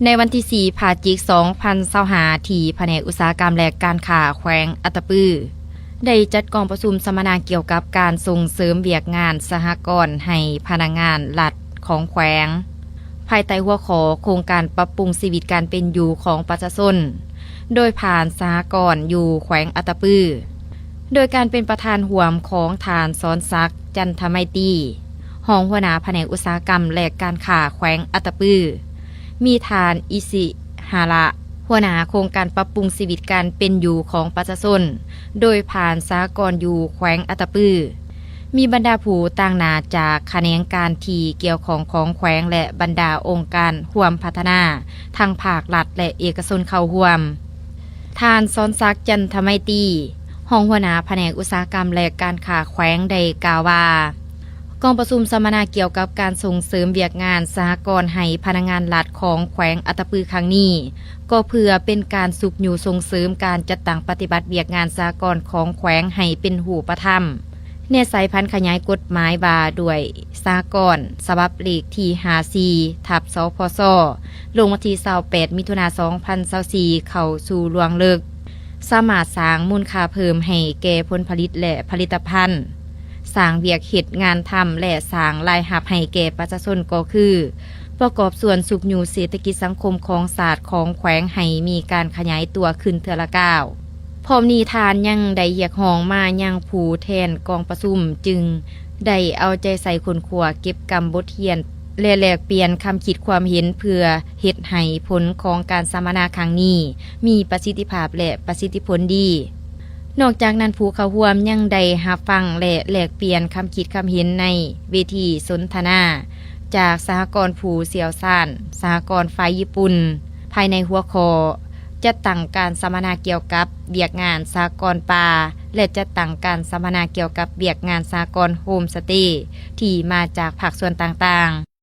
ໃນວັນທີສີ່ ພະຈິກ ສອງພັນຊາວຫ້າ ທີ່ພະແນກອຸດສາຫະກຳ ແລະ ການຄ້າແຂວງອັດຕະປື ໄດ້ຈັດກອງປະຊຸມສຳມະນາກ່ຽວກັບການສົ່ງເສີມວຽກງານສະຫະກອນໃຫ້ພະນັກງານລັດຂອງແຂວງ ພາຍໃຕ້ຫົວຂໍ້ໂຄງການປັບປຸງຊີວິດການເປັນຢູ່ຂອງປະຊາຊົນ ໂດຍຜ່ານສະຫະກອນຢູ່ແຂວງອັດຕະປື ໂດຍການເປັນປະທານຮ່ວມຂອງທ່ານ ສອນສັກ ຈັນທະໄມຕີ ຮອງຫົວໜ້າພະແນກອຸດສາຫະກຳ ແລະ ການຄ້າແຂວງອັດຕະປື, ມີທ່ານ ອິຊິຮາຣະ ຫົວໜ້າໂຄງການປັບປຸງຊີວິດການເປັນຢູ່ຂອງປະຊາຊົນ ໂດຍຜ່ານສະຫະກອນຢູ່ແຂວງອັດຕະປື, ມີບັນດາຜູ້ຕາງໜ້າຈາກຂະແໜງການທີ່ກ່ຽວຂ້ອງຂອງແຂວງ ແລະ ບັນດາອົງການຮ່ວມພັດທະນາ ທັງພາກລັດ ແລະ ເອກະຊົນເຂົ້າຮ່ວມ. ທ່ານ ສອນສັກ ຈັນທະໄມຕີ ຮອງຫົວໜ້າພະແນກອຸດສາຫະກຳ ແລະ ການຄ້າແຂວງ ໄດ້ກ່າວວ່າ ກອງປະຊຸມສຳມະນາກ່ຽວກັບການສົ່ງເສີມວຽກງານສະຫະກອນໃຫ້ພະນັກງານລັດຂອງແຂວງອັດຕະປືຄັ້ງນີ້ ກໍເພື່ອເປັນການຊຸກຍູ້ສົ່ງເສີມການຈັດຕັ້ງປະຕິບັດວຽກງານສະຫະກອນຂອງແຂວງໃຫ້ເປັນຮູບປະທຳ, ແນໃສ່ຜັນຂະຫຍາຍກົດໝາຍວ່າດ້ວຍສະຫະກອນ ສະບັບເລກທີຫ້າສິບສີ່ ທັບ ສພຊ ລົງວັນທີຊາວແປດ ມິຖຸນາ ສອງພັນຊາວສີ່ ເຂົ້າສູ່ລວງເລິກ, ສາມາດສ້າງມູນຄ່າເພີ່ມໃຫ້ແກ່ຜົນຜະລິດ ແລະ ຜະລິດຕະພັນ, ສ້າງວຽກເຮັດງານທຳ ແລະ ສ້າງລາຍຮັບໃຫ້ແກ່ປະຊາຊົນ ກໍຄືປະກອບສ່ວນຊຸກຍູ້ເສດຖະກິດສັງຄົມຂອງຊາດຂອງແຂວງໃຫ້ມີການຂະຫຍາຍຕົວຂຶ້ນເທື່ອລະກ້າວ. ພ້ອມນີ້ທ່ານຍັງໄດ້ຮຽກຮ້ອງມາຍັງຜູ້ແທນກອງປະຊຸມ ຈຶ່ງໄດ້ເອົາໃຈໃສ່ຄົ້ນຄວ້າເກັບກຳບົດຮຽນ ແລະ ແລກປ່ຽນຄຳຄິດຄວາມເຫັນ ເພື່ອເຮັດໃຫ້ຜົນຂອງການສຳມະນາຄັ້ງນີ້ມີປະສິດທິພາບ ແລະ ປະສິດທິຜົນດີ. ນອກຈາກນັ້ນ, ຜູ້ເຂົ້າຮ່ວມຍັງໄດ້ຮັບຟັງ ແລະ ແລກປ່ຽນຄຳຄິດຄຳເຫັນໃນເວທີສົນທະນາຈາກສະຫະກອນຜູ້ຊ່ຽວຊານ, ສະຫະກອນຝ່າຍຍີ່ປຸ່ນ ພາຍໃນຫົວຂໍ້ ຈັດຕັ້ງການສຳມະນາກ່ຽວກັບວຽກງານສະຫະກອນປ່າ ແລະ ຈັດຕັ້ງການສຳມະນາກ່ຽວກັບວຽກງານສະຫະກອນໂຮມສະເຕ ທີ່ມາຈາກພາກສ່ວນຕ່າງໆ.